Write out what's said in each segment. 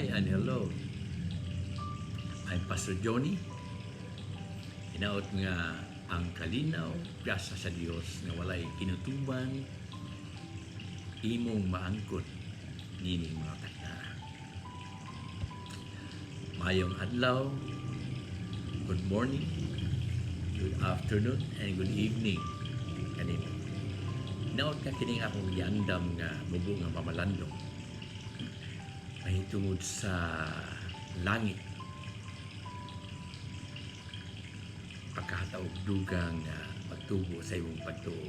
Hi and hello. I'm Pastor Johnny. Hinaot nga ang kalinaw, grasya sa Dios nga walay kinutuban, imong maangkon nining mga takna. Maayong adlaw, good morning, good afternoon, and good evening kanimo. Hinaot nga kining akong giandam nga mubo nga pamalandong mahitungod sa langit, pagkahataog dugang pagtubo sa imong pagtuo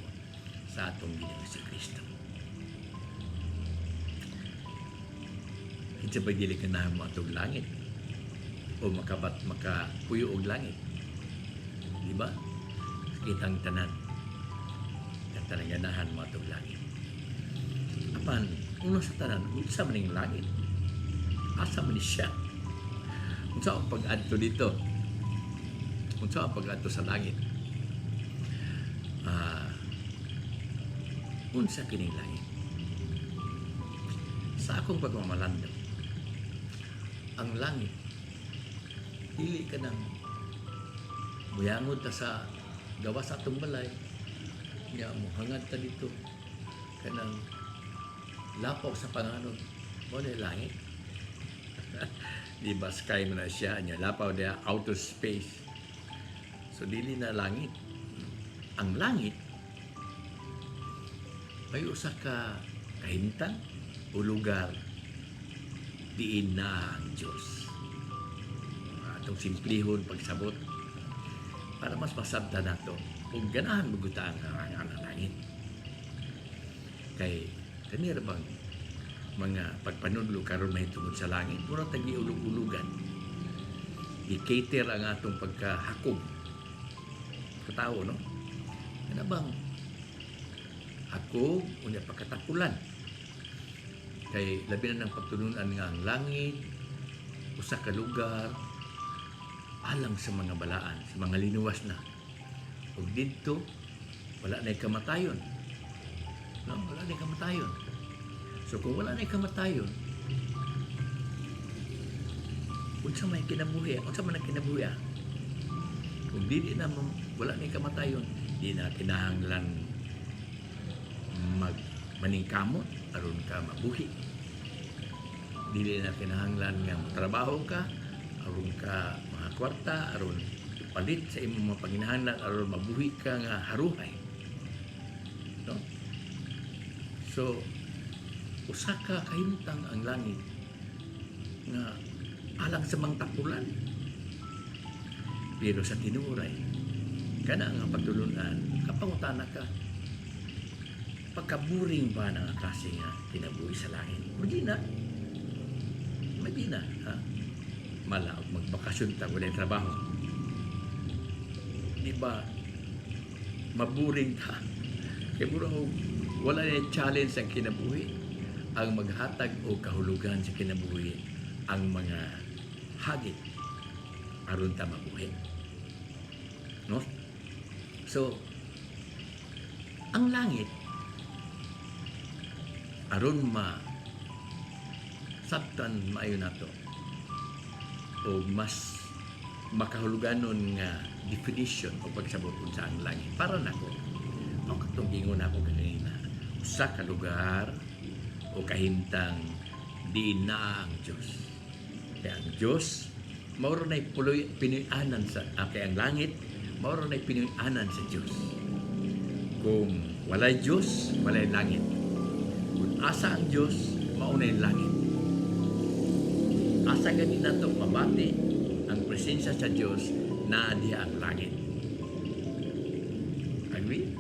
sa atong Ginoong Kristo. Kinsa ba dili ganahan mo atong langit o makabat makapuyo og langit? Di ba? Kitang tanan katang ganahan mo atong langit. Apan una sa tanan, unsa man ning langit? Asa man ni siya? Unsa ang pag-adto dito? Unsa ang pag-adto sa langit? Unsa kining langit? Sa akong pagmamalandong, ang langit dili ka nang muyangod ta sa gawas sa atong balay nya mohangad ta dito kanang lapaw sa panganod, mao na langit. Di ba sky man na siya, nya lapaw diha, outer space? So dili na langit. Ang langit may usa ka kahimtang o lugar diin na ang Diyos. Atong simplihon pagsabot para mas masabtan nato kung ganahan maguta ang langit. Kay kanira bang mga pagpanudlo karon mahitungod sa langit, mura tag giulog-ulugan, i-cater ang atong pagkahakog katawo, no? Kana bang hakog unya pagkatapulan, kay labi na ng pagtulunan nga ang langit usa ka lugar alang sa mga balaan, sa mga linuwas na, ug didto wala na'y kamatayon, no? Wala na'y kamatayon. So kung wala na'y kamatayon, unsa may kinabuhi? Unsa man ang kinabuhi, ah? Kung dili na wala na'y kamatayon, di na kinahanglan mag maningkamot aron ka mabuhi. Dili na kinahanglan nga motrabaho ka aron ka mga kwarta, aron ipalit sa imong mga panginahanglan, aron mabuhi ka nga haruhay. No? So usa ka kahimtang ang langit nga alang sa mga tapulan. Pero sa tinuray, kana nga pagtulunan, kapangutana ka, pagkaburing ba ng klase nga kinabuhi sa langit? Madina. Madina, ha? Mala, magbakasyon ta, wala trabaho. Di ba, maburing ka? Kaya mura wala na challenge ang kinabuhi. Ang maghatag o kahulugan sa kinabuhi ang mga hagit aron ta mabuhi. No? So, ang langit aron ma sabtan maayo nato o mas makahuluganon nga definition o pagsabot unsa ang langit para nako, mao katong giingon ako kanina, usa ka lugar o kahimtang diin naa ang Dios. Kaya ang Dios mao ra nay puloy pinuy-anan sa kay ang langit mao ra nay pinuy-anan sa Dios. Kung walay Dios, walay langit. Kung asa ang Dios, mao nay langit. Asa gani nato mabati ang presensya sa Dios, naa diha ang langit. Agree?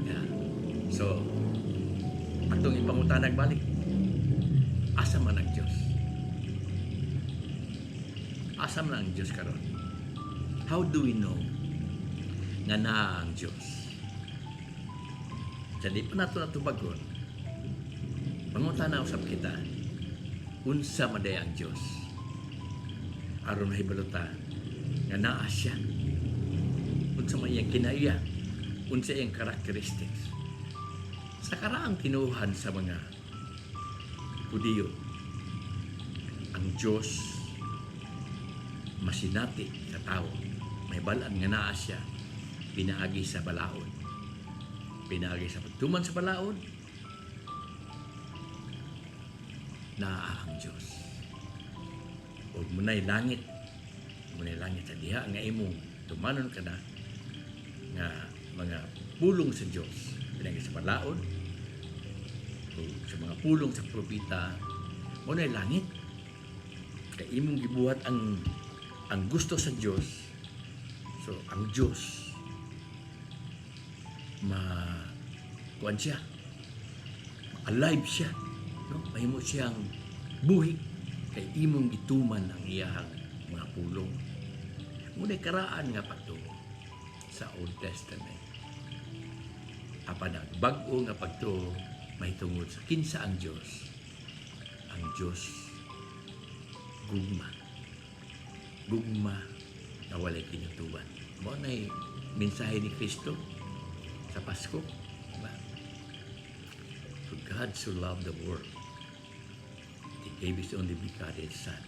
Yeah. So, atong ipangutanag balik, asa man ang Diyos? Asa man ang Diyos karon? How do we know nga naa ang Diyos? Sa di pa nato natubagon, mangutana usab kita, unsa man diay ang Diyos? Aron mahibalo ta nga naa siya. Unsa man iyang kinaiya? Unsa iyang characteristics? Sa karaang tinuhan sa mga Hudiyo, Ang Diyos masinati sa tao. Mahibal-an nga naa siya pinaagi sa balaod. Pinaagi sa pagtuman sa balaod, naa ang Diyos. Ug munay langit, munay langit sa diha nga imong tumanon ka na nga mga pulong sa Diyos pinaagi sa balaod o sa mga pulong sa propeta, munay langit kay imong gibuhat ang gusto sa Diyos. So ang Diyos ma kuan siya, alive siya, no? Mahimo siyang buhi kay imong gituman ang iyahang mga pulong. Ngunay karaan nga pagtuo sa Old Testament, apan ang bag-o nga pagtuo mahitungod sa kinsa ang Dios. Ang Dios gugma, gugma na walay kinutuban. Mao nay mensahe ni Kristo sa Pasko, diba? For God so loved the world, He gave His only begotten Son,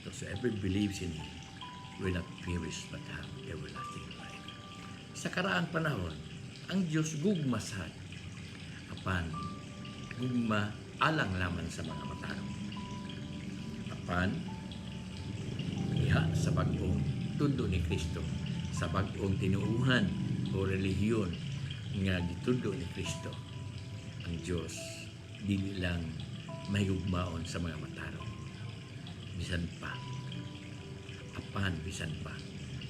that whoever believes in Him will not perish but have everlasting life. Sa karaang panahon, ang Diyos gugma sad. Apan, gugma alang laman sa mga matarong. Apan, diha sa bag-ong tundo ni Kristo, sa bag-ong tinuuhan o relihiyon nga gitundo ni Kristo, ang Diyos dili lang mahigugmaon sa mga matarong, bisan pa, apan bisan pa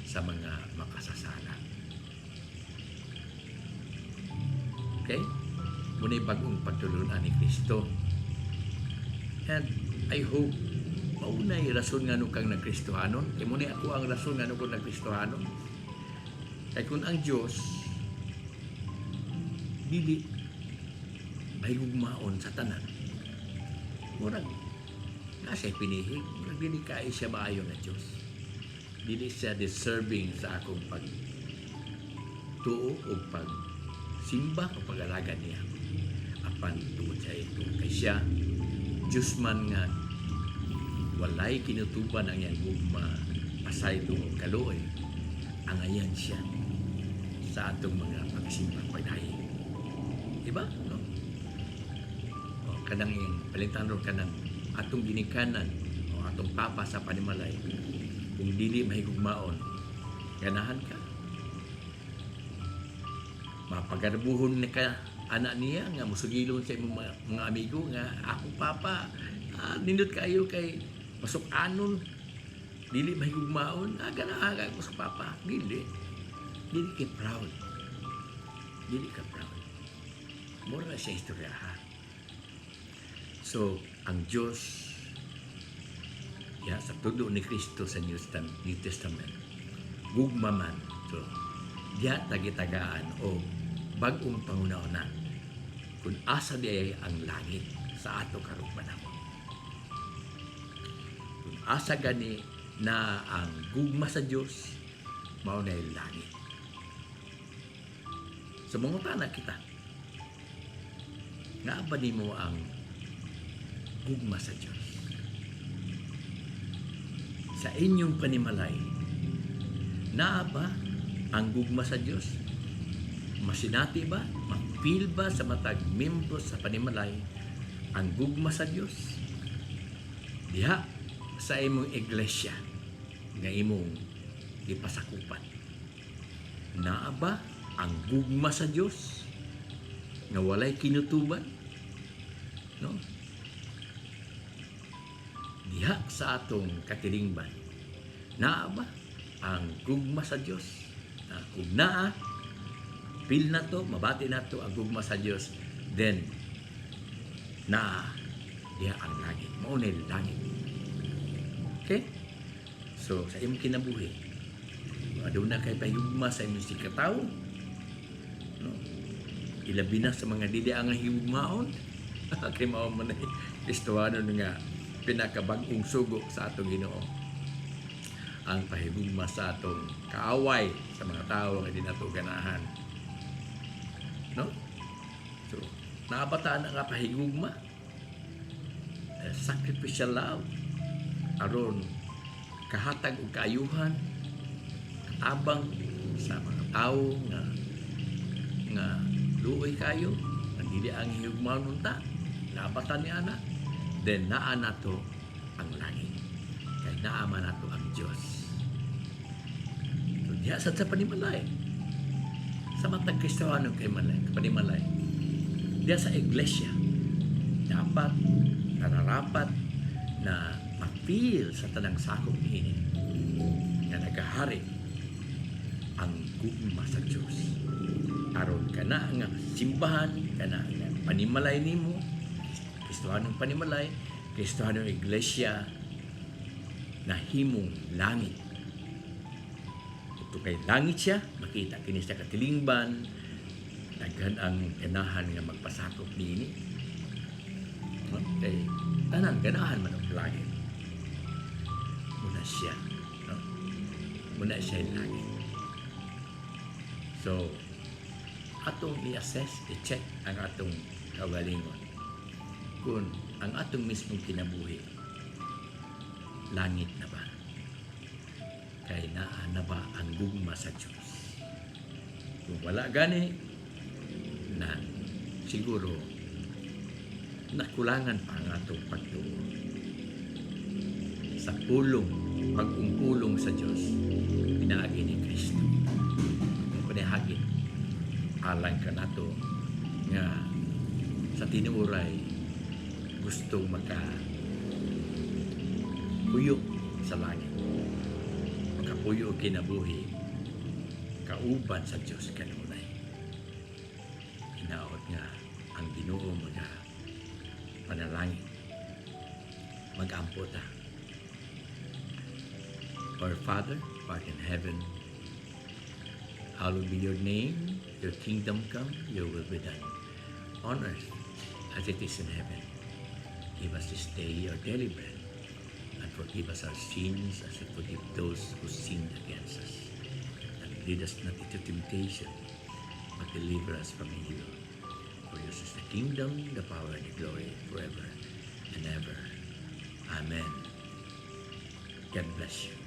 sa mga makasasala. Okay? Muna'y bagong pagtulunan ni Kristo. And I hope maunay rason nga kang nagkristohanon. Kay muna'y ako ang rason nga kung nagkristohanon. Kay kung ang Diyos dili mahigugmaon sa tanan, murag nasa pinihig, murag dili kaayo siya maayo nga Diyos. Dili siya deserving sa akong pag tuo o pag simba o pag-alaga niya. Apan tungod sa ito, kay siya Diyos man nga walay kinutuban ang iyang gugma, pasaylo o kaluoy, angayan siya sa atong mga pagsimba, pagdahi. Diba? No? O, kanang iyang palitan ron kanang atong ginikanan o atong papa sa panimalay, kung dili mahigugmaon, ganahan ka? Mapagarbuhon ni ka anak niya nga musugilon sa imong mga amigo nga akong papa, nindot kayo kay masuk-anon, dili mahigugmaon, ganahan ka sa papa? Dili, dili kay proud, dili ka proud. Mura na siya istorya, ha. So ang Diyos ya sa tudo ni Kristo sa New Testament gugma man. So diha tagitagaan o bag-ong panguna-una kung asa di ay ang langit sa ato karong panahon. Kung asa gani na ang gugma sa Dios, mao na langit. So mangutana kita, nga ba nimo ang gugma sa Dios? Sa inyong panimalay, naa ba ang gugma sa Dios? Masinati ba? Ma-feel ba sa matag membro sa panimalay ang gugma sa Dios? Diha sa imong iglesia nga imong gipasakupan, naa ba ang gugma sa Dios nga walay kinutuban? No? Diha sa atong katilingban, naa ba ang gugma sa Dios? Kung naa, feel na to, mabati na to ang gugma sa Dios, then naa diha ang langit. Mao na langit. Okay? So, sa imong kinabuhi, aduna kay pahigugma sa imong sikatawo, no? Ilabi na sa mga dili ang higugmaon, kay mao man ay Kristohanon nga pinakabag-ong sugo sa atong Ginoo, ang pahigugma sa atong kaaway, sa mga tao nga di nato ganahan, no? So, naabataan na nga pahigugma. the sacrificial love, aron kahatag og kaayuhan, katabang sa mga tawo nga luoy kayo, nga dili ang higugmaon unta, labatan ni ana, then naa nato ang langit. Kay naa man nato ang Dios. So diha sad sa panimalay. Sa matag Kristiyano kay malay, panimalay. Diha sa iglesia, dapat nararapat na ma-feel sa tanang sakop niini nga nagahari ang gugma sa Dios. Aron kana nga simbahan, kana nga panimalay nimo, Kristohanong panimalay, Kristohanong iglesia, nahimong langit. Ito kay langit siya, makita kini sa katilingban, daghan ang ganahan nga magpasakop niini. No? Kay tanan ganahan man og langit. Muna siya, no? Muna siya yung langit. So, atong i-assess, i-check ang atong kaugalingon. Kung ang atong mismong kinabuhi, langit na ba? Kay naa na ba ang gugma sa Diyos? Kung wala gani, na siguro nakulangan pa ang atong pagtuo sa pulong, pag-ungpulong sa Diyos, pinaagi ni Kristo. Kung kunahagin, alang ka nato nga sa tinuoray gusto maka puyo sa langit, makapuyo og kinabuhi kauban sa Dios kanunay. Hinaot nga ang Ginoo maga panalangin. Mag-ampo ta. Our Father, who art in heaven, hallowed be your name, your kingdom come, your will be done, on earth as it is in heaven. Give us this day our daily bread, and forgive us our sins as we forgive those who sinned against us. And lead us not into temptation, but deliver us from evil. For yours is the kingdom, the power, and the glory, forever and ever. Amen. God bless you.